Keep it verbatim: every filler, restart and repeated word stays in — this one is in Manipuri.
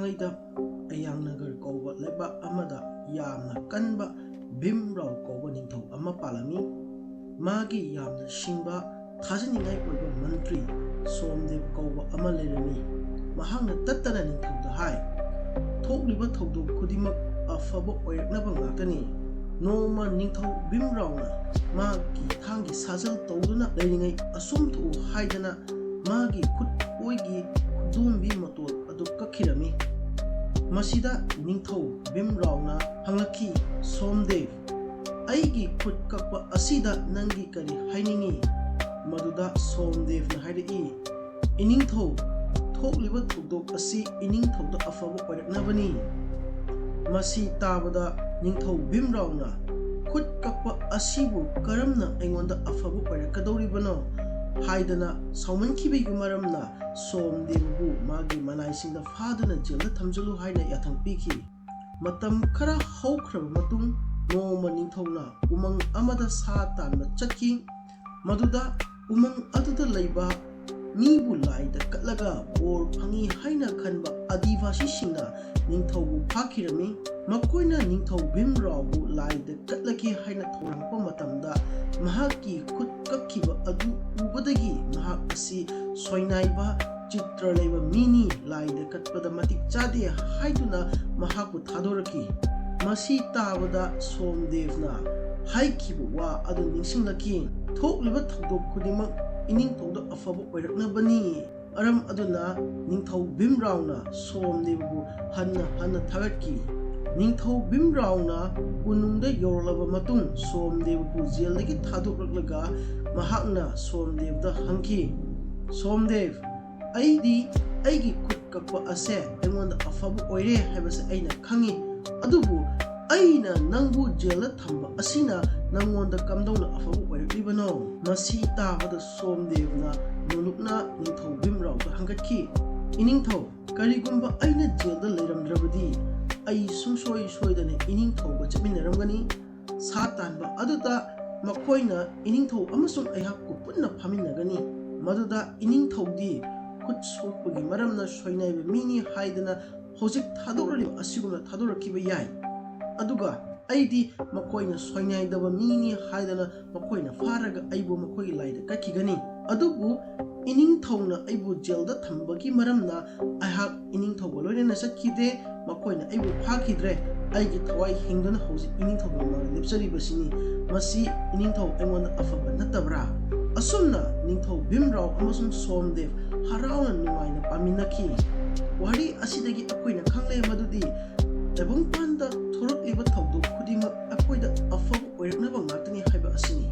ꯃꯃꯥꯡꯉꯩꯗ ꯑꯌꯥꯡꯅꯒꯔ ꯀꯧꯕ ꯂꯩꯕꯥꯛ ꯑꯃꯗ ꯌꯥꯝꯅ ꯀꯟꯕ ꯚꯤꯝꯔꯥꯎ ꯀꯧꯕ ꯅꯤꯡꯊꯧ ꯑꯃ ꯄꯥꯜꯂꯝꯃꯤ꯫ ꯃꯥꯒꯤ ꯌꯥꯝꯅ ꯁꯤꯡꯕ, ꯊꯥꯖꯅꯤꯡꯉꯥꯏ ꯑꯣꯏꯕ ꯃꯟꯇ꯭ꯔꯤ ꯁꯣꯝꯗꯦꯕ ꯀꯧꯕ ꯑꯃ ꯂꯩꯔꯝꯃꯤ꯫ ꯃꯍꯥꯛꯅ ꯇꯠꯇꯅ ꯅꯤꯡꯊꯧꯗ ꯍꯥꯏ, "ꯊꯣꯛꯂꯤꯕ ꯊꯧꯗꯣꯛ ꯈꯨꯗꯤꯡꯃꯛ ꯑꯐꯕ ꯑꯣꯏꯔꯛꯅꯕ ꯉꯥꯛꯇꯅꯤ꯫ ꯅꯣꯡꯃ ꯅꯤꯡꯊꯧ ꯚꯤꯝꯔꯥꯎꯅ ꯃꯥꯒꯤ ꯊꯥꯡꯒꯤ ꯁꯥꯖꯜ ꯇꯧꯗꯨꯅ ꯂꯩꯔꯤꯉꯩ ꯑꯁꯨꯝ ꯊꯣꯛꯎ" ꯍꯥꯏꯗꯅ ꯃꯥꯒꯤ ꯈꯨꯠ ꯑꯣꯏꯒꯤ ꯈꯨꯗꯣꯝꯕꯤ ꯃꯇꯣꯜ ꯑꯗꯨ ꯀꯛꯈꯤꯔꯝꯃꯤ꯫ ꯃꯁꯤꯗ ꯅꯤꯡꯊꯧ ꯚꯤꯝꯔꯥꯎꯅ ꯍꯪꯂꯛꯈꯤ, "ꯁꯣꯝꯗꯦꯕ, ꯑꯩꯒꯤ ꯈꯨꯠ ꯀꯛꯄ ꯑꯁꯤꯗ ꯅꯪꯒꯤ ꯀꯔꯤ ꯍꯥꯏꯅꯤꯡꯏ?" ꯃꯗꯨꯗ ꯁꯣꯝꯗꯦꯕꯅ ꯍꯥꯏꯔꯛꯏ, "ꯏꯅꯤꯡꯊꯧ, ꯊꯣꯛꯂꯤꯕ ꯊꯧꯗꯣꯛ ꯑꯁꯤ ꯏꯅꯤꯡꯊꯧꯗ ꯑꯐꯕ ꯑꯣꯏꯔꯛꯅꯕꯅꯤ꯫" ꯃꯁꯤ ꯇꯥꯕꯗ ꯅꯤꯡꯊꯧ ꯚꯤꯝꯔꯥꯎꯅ, "ꯈꯨꯠ ꯀꯛꯄ ꯑꯁꯤꯕꯨ ꯀꯔꯝꯅ ꯑꯩꯉꯣꯟꯗ ꯑꯐꯕ ꯑꯣꯏꯔꯛꯀꯗꯧꯔꯤꯕꯅꯣ?" ꯍꯥꯏꯗꯅ ꯁꯥꯎꯃꯟꯈꯤꯕꯒꯤ ꯃꯔꯝꯅ ꯁꯣꯝꯗꯦꯕꯕꯨ ꯃꯥꯒꯤ ꯃꯅꯥꯏꯁꯤꯡꯗ ꯐꯥꯗꯨꯅ ꯖꯦꯜꯗ ꯊꯝꯖꯤꯜꯂꯨ ꯍꯥꯏꯅ ꯌꯥꯊꯪ ꯄꯤꯈꯤ꯫ ꯃꯇꯝ ꯈꯔ ꯍꯧꯈ꯭ꯔꯕ ꯃꯇꯨꯡ, ꯅꯣꯡꯃ ꯅꯤꯡꯊꯧꯅ ꯎꯃꯪ ꯑꯃꯗ ꯁꯥ ꯇꯥꯟꯕ ꯆꯠꯈꯤ꯫ ꯃꯗꯨꯗ ꯎꯃꯪ ꯑꯗꯨꯗ ꯂꯩꯕ ꯃꯤꯕꯨ ꯂꯥꯏꯗ ꯀꯠꯂꯒ ꯕꯣꯔ ꯐꯪꯏ ꯍꯥꯏꯅ ꯈꯟꯕ ꯑꯗꯤꯚꯥꯁꯤꯁꯤꯡꯅ ꯅꯤꯡꯊꯧꯕꯨ ꯐꯥꯈꯤꯔꯝꯃꯤ꯫ ꯃꯈꯣꯏꯅ ꯅꯤꯡꯊꯧ ꯚꯤꯝꯔꯥꯎꯕꯨ ꯂꯥꯏꯗ ꯀꯠꯂꯒꯦ ꯍꯥꯏꯅ ꯊꯧꯔꯥꯡꯄ ꯃꯇꯝꯗ, ꯃꯍꯥꯛꯀꯤ ꯈꯨꯠ ꯀꯛꯈꯤꯕ ꯑꯗꯨ ꯎꯕꯗꯒꯤ ꯃꯍꯥꯛ ꯑꯁꯤ ꯁꯣꯏꯅꯥꯏꯕ, ꯆꯤꯇ꯭ꯔ ꯂꯩꯕ ꯃꯤꯅꯤ, ꯂꯥꯏꯗ ꯀꯠꯄꯗ ꯃꯇꯤꯛ ꯆꯥꯗꯦ ꯍꯥꯏꯗꯨꯅ ꯃꯍꯥꯛꯄꯨ ꯊꯥꯗꯣꯔꯛꯈꯤ꯫ ꯃꯁꯤ ꯇꯥꯕꯗ ꯁꯣꯝꯗꯦꯕꯅ ꯍꯥꯏꯈꯤꯕ ꯋꯥ ꯑꯗꯨ ꯅꯤꯡꯁꯤꯡꯂꯛꯈꯤ, "ꯊꯣꯛꯂꯤꯕ ꯊꯧꯗꯣꯛ ꯈꯨꯗꯤꯡꯃꯛ ꯏꯅꯤꯡꯊꯧꯗ ꯑꯐꯕ ꯑꯣꯏꯔꯛꯅꯕꯅꯤ꯫" ꯃꯔꯝ ꯑꯗꯨꯅ ꯅꯤꯡꯊꯧ ꯚꯤꯝꯔꯥꯎꯅ ꯁꯣꯝꯗꯦꯕꯕꯨ ꯍꯟꯅ ꯍꯟꯅ ꯊꯥꯒꯠꯈꯤ꯫ ꯅꯤꯡꯊꯧ ꯚꯤꯝꯔꯥꯎꯅ ꯀꯣꯅꯨꯡꯗ ꯌꯧꯔꯛꯂꯕ ꯃꯇꯨꯡ, ꯁꯣꯝꯗꯦꯕꯕꯨ ꯖꯦꯜꯗꯒꯤ ꯊꯥꯗꯣꯛꯂꯛꯂꯒ ꯃꯍꯥꯛꯅ ꯁꯣꯝꯗꯦꯕꯗ ꯍꯪꯈꯤ, "ꯁꯣꯝꯗꯦꯕ, ꯑꯩꯗꯤ ꯑꯩꯒꯤ ꯈꯨꯠ ꯀꯛꯄ ꯑꯁꯦ ꯑꯩꯉꯣꯟꯗ ꯑꯐꯕ ꯑꯣꯏꯔꯦ ꯍꯥꯏꯕꯁꯦ ꯑꯩꯅ ꯈꯪꯉꯤ, ꯑꯗꯨꯕꯨ ꯑꯩꯅ ꯅꯪꯕꯨ ꯖꯦꯜꯗ ꯊꯝꯕ ꯑꯁꯤꯅ ꯅꯪꯉꯣꯟꯗ ꯀꯝꯗꯧꯅ ꯑꯐꯕ ꯑꯣꯏꯔꯛꯂꯤꯕꯅꯣ?" ꯃꯁꯤ ꯇꯥꯕꯗ ꯁꯣꯝꯗꯦꯕꯅ ꯅꯣꯂꯨꯛꯅ ꯅꯤꯡꯊꯧ ꯚꯤꯝꯔꯥꯎꯗ ꯍꯪꯒꯠꯈꯤ, "ꯏꯅꯤꯡꯊꯧ, ꯀꯔꯤꯒꯨꯝꯕ ꯑꯩꯅ ꯖꯦꯜꯗ ꯂꯩꯔꯝꯗ꯭ꯔꯕꯗꯤ ꯑꯩ ꯁꯨꯡꯁꯣꯏ ꯁꯣꯏꯗꯅ ꯏꯅꯤꯡꯊꯧꯒ ꯆꯠꯃꯤꯟꯅꯔꯝꯒꯅꯤ꯫ ꯁꯥ ꯇꯥꯟꯕ ꯑꯗꯨꯗ ꯃꯈꯣꯏꯅ ꯏꯅꯤꯡꯊꯧ ꯑꯃꯁꯨꯡ ꯑꯩꯍꯥꯛꯄꯨ ꯄꯨꯟꯅ ꯐꯝꯃꯤꯟꯅꯒꯅꯤ꯫ ꯃꯗꯨꯗ ꯏꯅꯤꯡꯊꯧꯗꯤ ꯈꯨꯠ ꯁꯣꯛꯄꯒꯤ ꯃꯔꯝꯅ ꯁꯣꯏꯅꯥꯏꯕ ꯃꯤꯅꯤ ꯍꯥꯏꯗꯅ ꯍꯧꯖꯤꯛ ꯊꯥꯗꯣꯔꯛꯂꯤꯕ ꯑꯁꯤꯒꯨꯝꯅ ꯊꯥꯗꯣꯔꯛꯈꯤꯕ ꯌꯥꯏ꯫ ꯑꯗꯨꯒ ꯑꯩꯗꯤ ꯃꯈꯣꯏꯅ ꯁꯣꯏꯅꯥꯏꯗꯕ ꯃꯤꯅꯤ ꯍꯥꯏꯗꯅ ꯃꯈꯣꯏꯅ ꯐꯥꯔꯒ ꯑꯩꯕꯨ ꯃꯈꯣꯏꯒꯤ ꯂꯥꯏꯗ ꯀꯠꯈꯤꯒꯅꯤ꯫ ꯑꯗꯨꯕꯨ ꯏꯅꯤꯡꯊꯧꯅ ꯑꯩꯕꯨ ꯖꯦꯜꯗ ꯊꯝꯕꯒꯤ ꯃꯔꯝꯅ ꯑꯩꯍꯥꯛ ꯏꯅꯤꯡꯊꯧꯒ ꯂꯣꯏꯅꯅ ꯆꯠꯈꯤꯗꯦ꯫ ꯃꯈꯣꯏꯅ ꯑꯩꯕꯨ ꯐꯥꯈꯤꯗ꯭ꯔꯦ꯫ ꯑꯩꯒꯤ ꯊꯋꯥꯏ ꯍꯤꯡꯗꯨꯅ ꯍꯧꯖꯤꯛ ꯏꯅꯤꯡꯊꯧꯒꯤ ꯃꯃꯥꯡꯗ ꯂꯦꯞꯆꯔꯤꯕꯁꯤꯅꯤ꯫ ꯃꯁꯤ ꯏꯅꯤꯡꯊꯧ ꯑꯩꯉꯣꯟꯗ ꯑꯐꯕ ꯅꯠꯇꯕ꯭ꯔꯥ? ꯑꯁꯨꯝꯅ ꯅꯤꯡꯊꯧ ꯚꯤꯝꯔꯥꯎ ꯑꯃꯁꯨꯡ ꯁꯣꯝꯗꯦꯕ ꯍꯔꯥꯎꯅ ꯅꯨꯡꯉꯥꯏꯅ ꯄꯥꯃꯤꯟꯅꯈꯤ꯫ ꯋꯥꯔꯤ ꯑꯁꯤꯗꯒꯤ ꯑꯩꯈꯣꯏꯅ ꯈꯪꯂꯦ ꯃꯗꯨꯗꯤ ꯇꯥꯏꯕꯪꯄꯥꯟꯗ ꯊꯣꯔꯛꯂꯤꯕ ꯊꯧꯗꯣꯛ ꯈꯨꯗꯤꯡꯃꯛ ꯑꯩꯈꯣꯏꯗ ꯑꯐꯕ ꯑꯣꯏꯔꯛꯅꯕ ꯉꯥꯛꯇꯅꯤ ꯍꯥꯏꯕ ꯑꯁꯤꯅꯤ꯫